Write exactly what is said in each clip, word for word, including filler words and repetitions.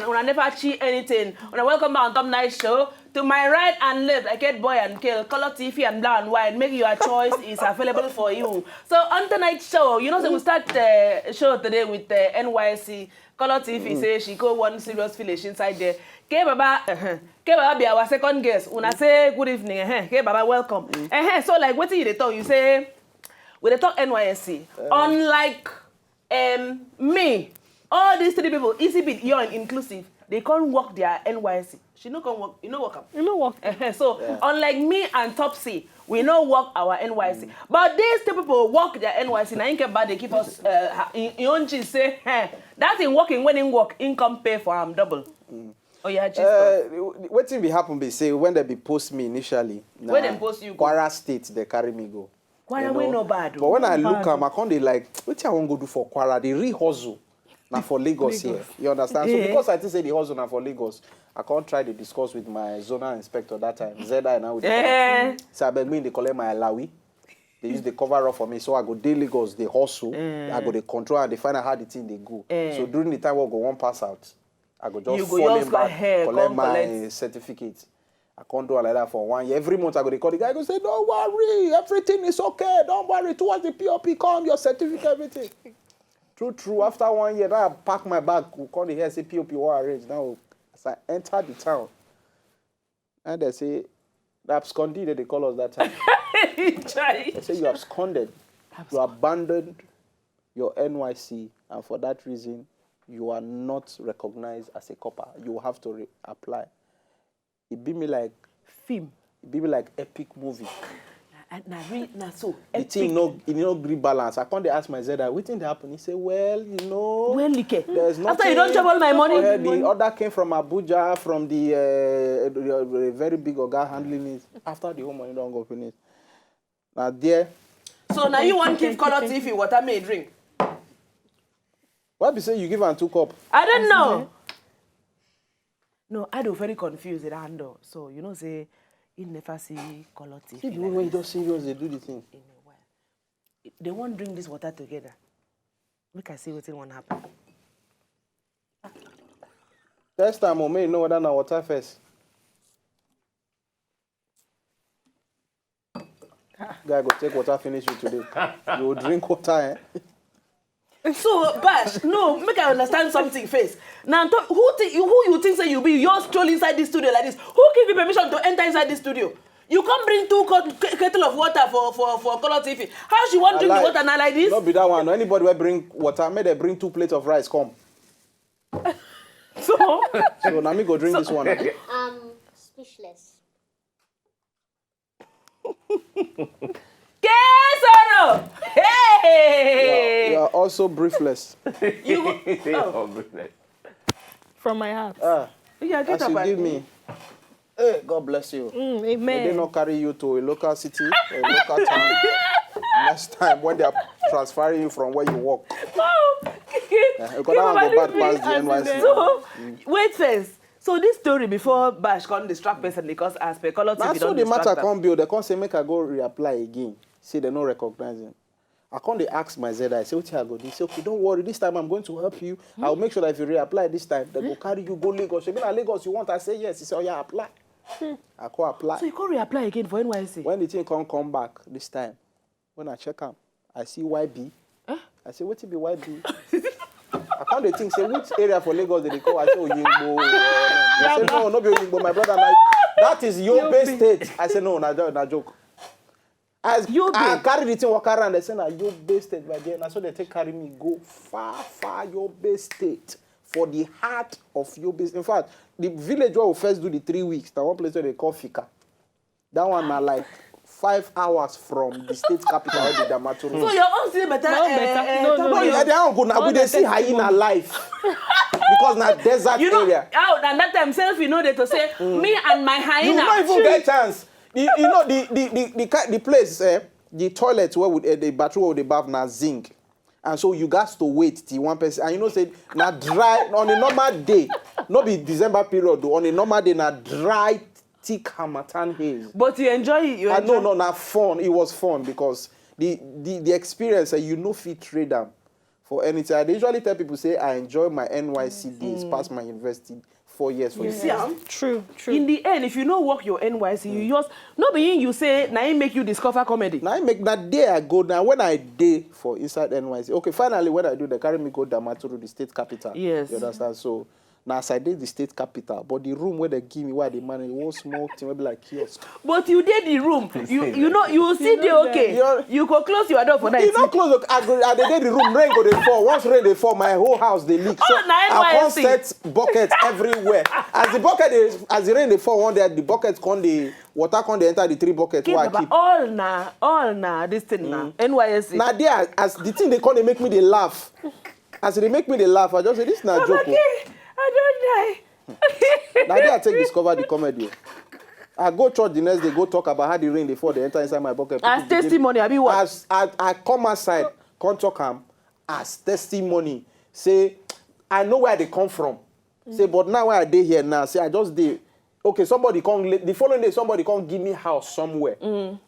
Una never cheat anything. Una welcome back on Top Night Show. To my right and left, I get boy and girl, color T V and black and white. Make your choice is available for you. So on tonight's show, you know, so we start the show today with the N Y C. Color T V say she go one serious village inside there. K Baba, uh-huh. K Baba be our second guest. Una say good evening. Uh-huh. K Baba, welcome. Uh-huh. So like, what you dey talk? You say we dey talk N Y S C. Unlike um, me, all these three people, Easy Beat, Young Inclusive, they can't work their N Y S C. She no can work, you know work am. You know work. Uh-huh. So unlike me and Topsy, we no work our N Y S C. But these two people work their N Y S C. Now in get bad, they give us uh, in, in own cheese say, hey, that in working when in work, income pay for am double. Oh yeah, cheese. Uh, wetin be happen be say when they be post me initially, na Where dem post you go? Kwara State they carry me go. Kwara You wey know, no bad. But when I No look bad. Am, I come dey like, wetin I wan go do for Kwara? The real hustle na for Lagos here. You understand? So Eh. Because I think say the hustle na for Lagos, I come try to discuss with my zonal inspector that time. Z I now with Eh. So I beg me they collect my alawi. They use the cover up for me, so I go dey Lagos, the hustle. I go dey control and they find out how the thing they go. Eh. So during the time we go one pass out, I go just You go fall just in go back, ahead, collect come my collect. Certificate. I can't do like that for one year. Every month I go dey call the guy, go say, don't worry, everything is okay. Don't worry. Towards the P O P come, your certificate, everything. True, true. After one year, now I pack my bag, go call the here, say P O P will arrange. Now, as I enter the town, and they say, the abscondee that they call us that time. Chai. They say you absconded, you abandoned your N Y C, and for that reason, you are not recognized as a copper. You have to reapply. It be me like Film. It be me like epic movie. Na, na real, na so. The thing no, it no gree balance. I come dey ask my Z I, wetin dey happen? He say, well, you know, Well, like, there's nothing. after you don chop all my money. Well, the order came from Abuja, from the, uh, the, uh, very big oga handling it. After the whole money don go finish. Na there. So now you wan give color T V water, make e drink. Why be say you give am two cup? I don't know. No, I do very confused at handle. So you know say he never see color T V. See the way wey you just serious dey do the thing. In a while. They wan drink this water together. Make I see wetin wan happen. Test am o, make you know whether na water first. Guy go take water finish you today. You go drink water, eh? So, Bash, no, make I understand something first. Now, to, who, thi- you, who you think say you be? You just stroll inside this studio like this. Who give you permission to enter inside this studio? You come bring two cut- ke- kettle of water for for for color T V. How she wan drink the Lie. Water now like this? No be that one. Anybody wey bring water, make dem bring two plates of rice come. So, So na me go drink this one. Abi? I'm speechless. Kesoro! Hey! You are also briefless. You go, oh, From my heart. Ah, yeah, get as up you and give me. Hey, God bless you. Mm, May they amen. not carry you to a local city, a local town. Next time when they are transferring you from where you work. Oh, Eh, because that one go bad pass the N Y C. So, wait first. So this story before Bash come distract person because as per color T V Na so don the matter distract am. Come build. They come say make I go reapply again. Say they no recognize him. I come dey ask my Z I, say wetin I go do. He say okay, don't worry. This time I'm going to help you. I will make sure that if you reapply this time, they go carry you go Lagos. Shebi na Lagos you want? I say yes. He say oh yeah, apply. I come apply. So you come reapply again for N Y S C? When the thing come come back this time, when I check am, I see Y B. I say wetin be Y B? I come dey think say which area for Lagos they dey call? I say Oyingbo. They say no, no be Oyingbo, my brother. Na, that is Yobe State. I say no, na jo- na joke. As Yobe. I carry the thing walk around, they say na Yobe State by there. Na so they take carry me go far, far Yobe State, for the heart of Yobe. In fact, the village where we first do the three weeks, na one place where they call Fika. That one na like five hours from the state capital, wey be Damaturu. So your own still better. My own eh, better. eh, No, Togo, no, no. your- Yeah, they don't go now. We dey see hyena life because na desert You know, area. How na that time self you know they to say me and my You hyena. no even get chance. You, you know the the the the, ki- the place, eh, the toilet where would uh, the bathroom where would the bath na zinc, and so you got to wait till one person. And you know say na dry on a normal day, no be December period though. On a normal day na dry, thick harmattan haze. But you enjoy it. You I enjoy. No, no, na fun. It was fun because the the the experience, eh, you no fit trade am for anything. I dey usually tell people say I enjoy my N Y C days past my university four years for You it. see am? True, true. In the end, if you no work your N Y C, you just no be him you say na him make you discover comedy. Na im make na there I go now when I dey for inside N Y C. Okay, finally when I do, they carry me go Damaturu, the state capital. Yes. You understand? So now as I dey the state capital, but the room where they give me, where they manage, one small thing wey be like kiosk. But you dey the room, you you know you still dey okay. You're- You go close your door for night. You no close. I go. I dey dey the room. Rain go dey fall. Once rain dey fall, my whole house dey leak. So Oh, na I come N Y C. Set bucket everywhere. As the bucket dey, as the rain dey fall one day, the bucket come dey water come dey enter the three buckets wey I Baba, keep. all na all na this thing na N Y S C. Na there as the thing dey come dey make me dey laugh. As e dey make me dey laugh, I just say this na joke. Okay, O. I don die. Na there I take discover the comedy. I go church the next day, go talk about how the rain dey fall, dey enter inside my bucket. As People begin- testimony, abi what? As I, I come outside, come talk am as testimony. Say I know where I dey come from. Say but now where I dey here now, say I just dey. Okay, somebody come la- the following day. Somebody come give me house somewhere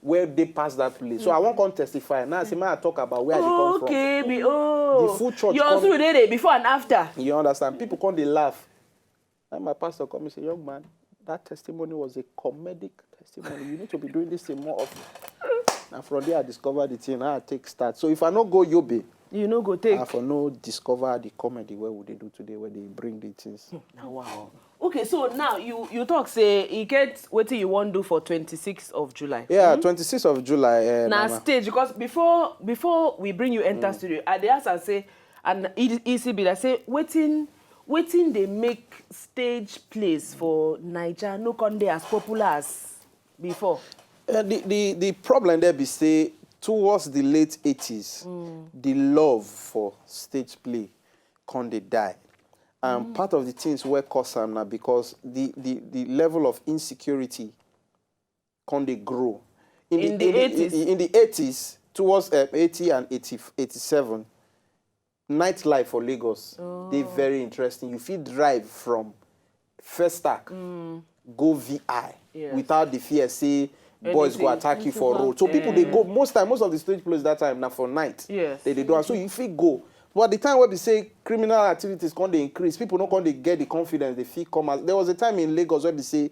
where they pass that place. So I wan come testify now. Say man, I talk about where I dey come from. Okay, be oh. The full church Your come- husband dey there before and after. You understand? People come dey laugh. And my pastor come and say, young man, that testimony was a comedic testimony. You need to be doing this thing more often. And from there, I discovered the thing. How I take start. So if I no go Yobe, You no go take. I for no discover the comedy where would they do today, where they bring the things. Na wow. Okay, so now you you talk say e get wetin you wan do for twenty-sixth of July. Yeah, twenty-sixth of July. Uh, Na Mama. Stage, because before before we bring you enter studio, I dey ask am say, and e e still be like say wetin wetin dey make stage plays for Naija no come dey as popular as before. Uh, the, the the problem there be say towards the late eighties, the love for stage play come dey die. And part of the things wey cause am na because the, the, the level of insecurity come dey grow. In the in eighties? In the eighties, towards um, eighty and eighty, eighty-seven, nightlife for Lagos dey very interesting. You fit drive from Festac go V I Yes. without the fear say boys go Anything. attack you for road. So people dey go most time. Most of the stage plays that time na for night. Yes. They dey do am. So you fit go. But the time wey be say criminal activities come dey increase, people no come dey get the confidence. They fit come out. There was a time in Lagos where they say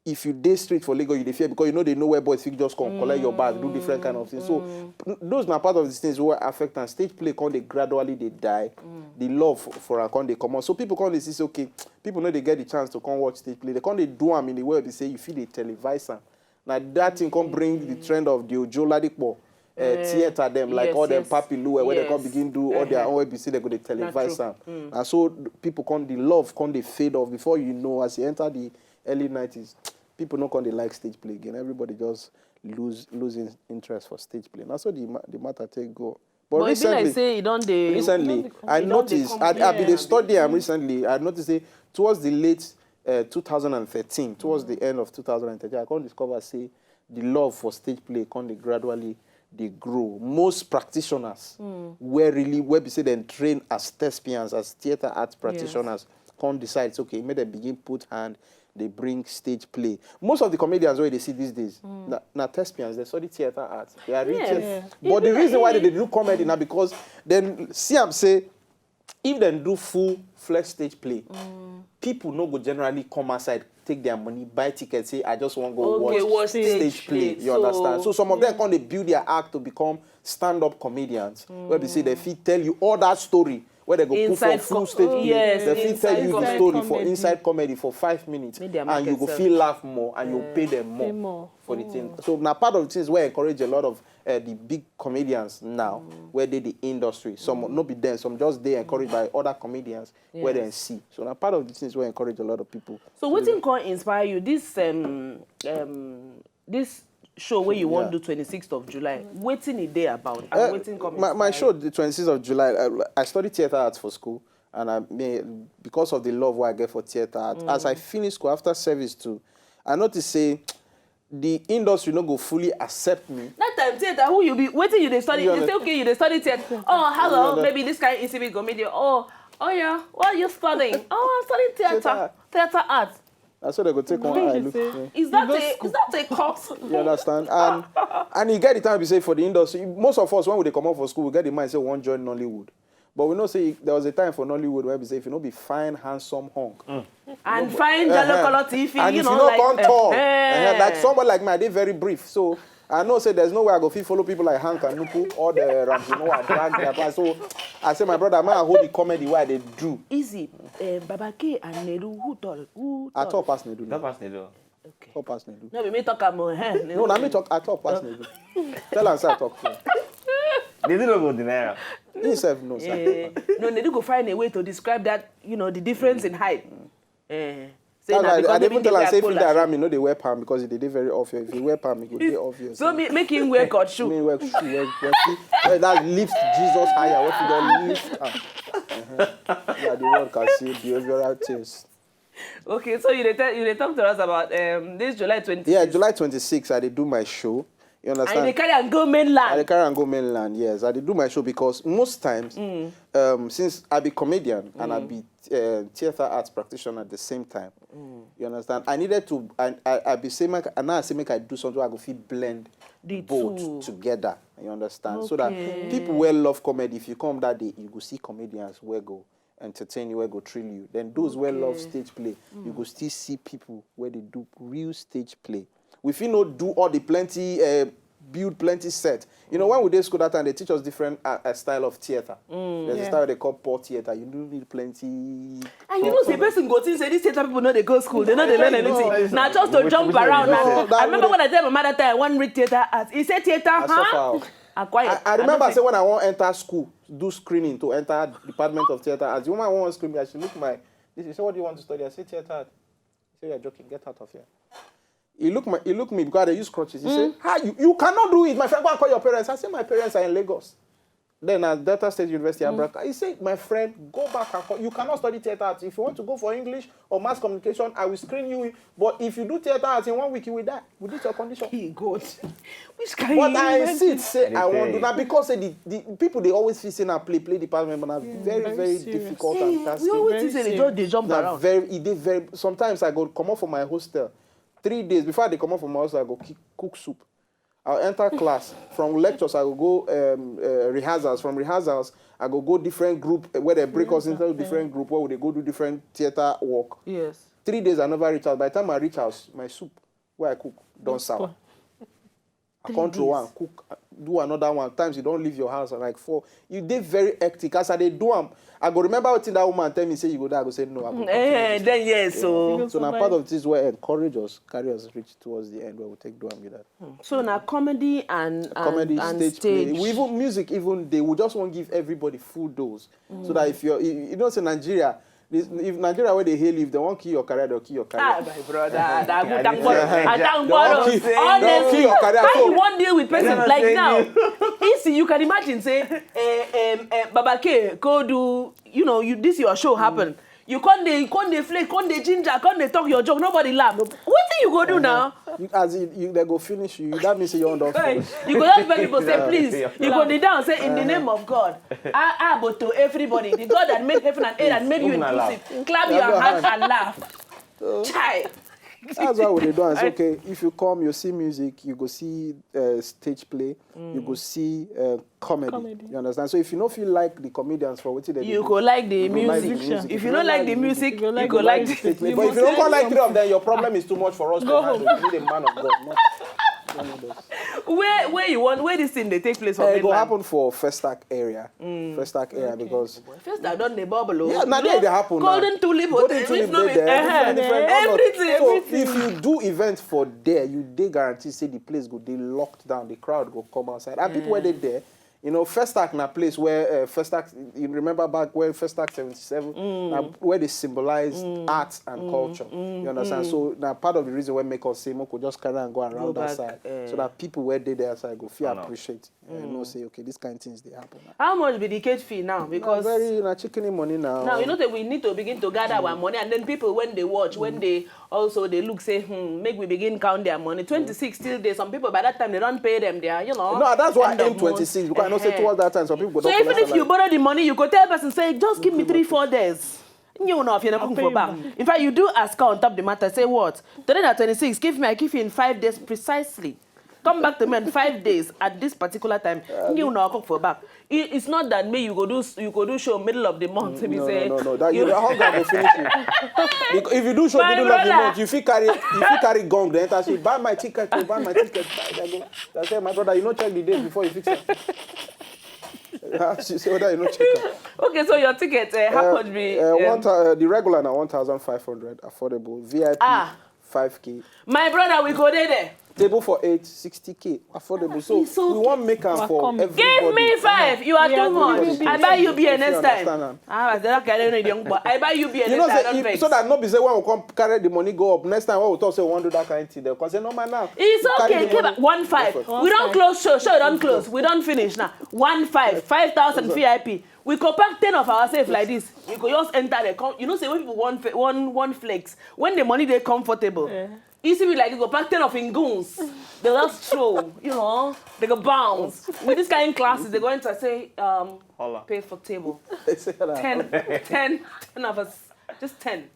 if you dey street for Lagos, you dey fear because you no dey know where boys fit just come collect your bag, do different kind of things. So n- those na part of the things wey affect am. Stage play come dey gradually dey die. The love for, for am come dey comot. So people come dey see say okay, people no dey get the chance to come watch stage play. They come dey do am in a way be say you fit dey televise am. Na that thing come bring the trend of the Ojo Ladipo uh, theatre dem like Yes, all dem yes. Papi Lue where they come Yes. begin do all their Uh-huh. own wey be say they go dey televise true. Am. And so the people come the love come dey fade off before you know as you enter the early nineties, people no come dey like stage play again. Everybody just lose losing interest for stage play. Na so the ma- the matter take go. But, But e be recently, like say e don dey. recently Don't be I e don dey noticed I, I compare been dey am. Study am recently. I noticed say towards the late uh, two thousand and thirteen, towards the end of two thousand and thirteen, I come discover say the love for stage play come dey gradually dey grow. Most practitioners where really where be say dem train as thespians, as theatre arts practitioners, come decide say okay, make dem begin put hand dey bring stage play. Most of the comedians wey you dey see these days na, na thespians, they study theatre arts. They are rich. Yes. But the reason why they dey do comedy na because dem see am say if dem do full fledged stage play, people no go generally come outside take their money buy ticket say I just wan go Okay, watch watch stage stage play. play. You understand? So- So some of them come dey build their act to become stand-up comedians wey be say they fit tell you all that story wey they go put for Inside full co- stage play. yes, They fit tell inside you the comedy. story for Comedy. Inside comedy for five minutes, Make their and you market go sell. Feel laugh more and you pay them Pay more more. For the thing. So na part of the things wey encourage a lot of uh, the big comedians now where they the industry. Some no be them, some just dey encouraged by other comedians where they Yes. see. So na part of the things wey encourage a lot of people. So wetin come inspire you this um, um, this show wey you wan Yeah. do twenty-sixth of July? Wetin e dey about and Uh, wetin come my, my inspire show the twenty-sixth of July. I, I study theatre arts for school, and I may, because of the love wey I get for theatre arts, as I finish school after service too, I notice say the industry no go fully accept me. That time theatre, who you be? Wetin you dey study? You You say understand? Okay, you dey study theatre. Oh, hello, understand? Maybe this kind E C B comedy. Oh, oh yeah. What are you studying? Oh, I'm studying theatre. Theatre art. Na so they go take one Make eye you look. say- Yeah. Is You that go a school. Is that a course? You understand? And and you get the time we say for the industry, most of us when we dey come out for school, we get the mind say we wan join Nollywood. But we know say there was a time for Nollywood where we say if you no be fine, handsome hunk, and fine, jalo color T V, and you if know, you no like, come tall, eh, eh, like somebody like me, I dey very brief, so I know say there's no way I go fit follow people like Hank and Nuku or the Ramsey Noah drag their past. So I say, my brother, man, I hold the comedy where they do. Easy. Uh, Baba K and Nedu, who tall? Who I tall? Tall pass Nedu. That pass Nedu. Okay. Tall pass Nedu. No, be me talk am o. Eh? No, na me talk. I talk pass Nedu. Tell am say I talk too. They did not go deny am. He self knows. Eh, no, Nedu go find a way to describe that, you know, the difference in height. Eh. Say That's na why I because dey maybe even tell they am say if were you dey cold. Around me, no dey wear palm because e dey dey very obvious. If you wear palm, e go dey obvious. So me, make him wear court I shoe. mean, wear shoe, wear, wear shoe. Eh, that lift Jesus higher. What you don lift? Ah. Uh-huh. Yeah, the world can see behavioral things. Okay, so you dey tell, you dey talk to us about um this July twenty. Yeah, July twenty-sixth, I dey do my show. You And understand? they carry and go mainland. I dey carry and go mainland, yes. I dey do my show because most times, um, since I be comedian and I be uh, theatre arts practitioner at the same time, you understand? I needed to, I, I, I be say make, and now I say make I do something where I go fit blend The both two. Together, you understand? So that Okay. People where love comedy, if you come that day, you go see comedians where go entertain you, where go thrill you. Then those where love Okay. Stage play, you go still see people where they do real stage play. We fit no do all the plenty, uh, build plenty set. You know, when we dey school that time, they teach us different uh, uh, style of theatre. There's a style they call poor theatre. You do need plenty. And you know, say person go think say these theatre people no dey go school, they no dey learn No, anything. it's Now not. Just to Which- jump which around. one? Now. No, that I remember would- When I tell my mother that I want read theatre arts, he said theatre, I suffer huh? o. I quiet. I, I remember don't say when I want enter school, do screening to enter Department of Theatre Arts, the woman want screen me, and she look my, this, she say, "What do you want to study?" I say, "Theatre Arts." He say, "You're joking. Get out of here." He look my, he look me because they use crutches. He say, "How you, you cannot do it, my friend. Go and call your parents." I say, "My parents are in Lagos." Then at Delta State University, Abraka, he said, "My friend, go back and call. You cannot study theatre arts. If you want to go for English or mass communication, I will screen you. But if you do theatre arts in one week, you will die with this your condition." He good. Which kind But I of insist, say I want to Anything. Now because say the, the people they always feel say na play play department, but na very very very serious. difficult and tasking. You always Very think say they serious. just dey jump Na around. very, e dey very. Sometimes I go comot for my hostel three days before I dey comot for my hostel. I go ki- cook soup. I'll enter class from lectures. I go go um, uh, rehearsals. From rehearsals, I go go different group uh, where they break us into different group where we dey go do different theatre work. Yes. Three days I never reach house. By the time I reach house, my soup where I cook don sour. I Three come through days. One cook, do another one. Times you don't leave your house like four. You dey very hectic. As I dey do am, I go remember wetin that woman tell me say you go do. I go say no. I go Eh, continue. Then yes, so So na part of this where encourage us, carry us reach towards the end where we take do am with that. So na comedy and and, Comedy, and stage, stage. Play. We even music, even they we just want give everybody full dose, so that if you're, you, you know, say Nigeria, this, if Nigeria where they hail you, if they want kill your career, they'll kill your career. Ah, my brother, that good. I Thank did God. say- I thank They God. won't kill, they won't Honestly, kill your career. how So you wan deal with person Never like say now? you. Easy, you can imagine say, eh, um, eh, Baba K, go do, you know, you this your show happen. You come dey, come dey flake, come dey ginger, come dey talk your joke. Nobody laugh. Wetin you go do now? You- as you, you they go finish you. That means you don't Hey, finish. You go just beg people say Yeah. please. Yeah. You go dey down say in the name of God. Ah, ah, but to everybody, the God that made heaven and earth and made you Open and laugh. inclusive, clap Yeah, your go hands ahead. And laugh. Chai. That's why we dey do am. It's okay. If you come, you see music, you go see uh, stage play, you go see uh, comedy. Comedy. You understand? So if you no feel like the comedians for wetin they You do, go like the you go like the music. music. If you no like the music, you go like the stage play. But if you don't come like three of them, your problem is too much for us to Go handle. home. You need a man of God. Not, not others. Where where you want where this thing dey take place for Eh, it go mainland? Happen for Festac area. Festac area because First I don dey bubble o. Yeah, na there dey happen now. Golden tulip Golden hotel, Tulip if no dey be- there. eh, Different, different everything. Color. So if you do event for there, you dey guarantee say the place go dey locked down. The crowd go come outside. And people where they there, you know, Festac na place where uh, Festac. You remember back when Festac seventy-seven, na where they symbolize art and culture. You understand? So na part of the reason why make us say make we just carry and go around Go that back, side, eh. So that people where they there side go feel Turn up. Appreciate. And know say okay, this kind of things they happen. How much be the gate fee now? Because Very na chicken money now. Now you know that we need to begin to gather our money, and then people when they watch, when they also they look say, hmm, make we begin count their money. Twenty-six still there. Some people by that time they don't pay them their, you know. No, that's why I end of aim twenty-six because I know say Eh. towards that time some people go So don even collect if you salary. Borrow the money, you go tell person say, just give me three, four days. You know, if you're not cooking for pay back. you back. In fact, you do as count on top the matter. Say what? Today na twenty-six. Give me, I give you in five days precisely. Come back to me in five days at this particular time. Give una cook for back. It, it's not that me you go do s- you go do show middle of the month. Be No, say no, no, no. That you- you hunger go finish you. Because if you do show My middle of the brother. Month, you fit carry you fit carry gong. Then enter say, "Buy my ticket, oh, buy my ticket." Buy that go. I say, "My brother, you no check the date before you fix it." She say whether you no check am. Okay, so your ticket, uh, how Uh, much be? uh, um, one thou- uh, the regular na one thousand five hundred, affordable. V I P Ah. five K. My brother, we go there there. Table for eight, sixty K, affordable. So It's okay. We wan make am for Welcome. everybody. Give me five. You are We too are much. giving you I buy you beer If you next understand time. am. Ah, I don't care. I don't know the young boy. I buy you beer You know next time. I say don't if, vex. So that no be say when we come carry the money go up next time when we talk say we wan do that kind thing, dem come say no man now. It's You carry okay. the Keep money. It. One five. Perfect. We don't close show. Show don't close. We don't finish now. One five. Five thousand V I P. We go pack ten of ourselves like this. We go just enter the. Com- you know say when people one one one flex when the money they comfortable. You see me like you go pack ten of in goons. They just throw. You know. They go bounce. With this kind of classes, they go into say um Hola. Pay for table. They say that. Ten, ten, ten of us. Just ten.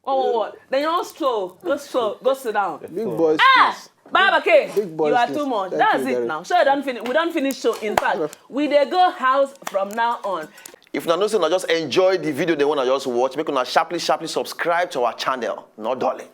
What, what, what? Then you all stroll. Go stroll. Go sit down. Big boys. Ah! Things. Baba K, Big boys you are things. Too much. Thank That's you, it Derek. Now. Sure, don't finish. We don't finish show. In fact, we dey go house from now on. If una know say una just enjoy the video, they wanna just watch, make una sharply, sharply subscribe to our channel. No darling.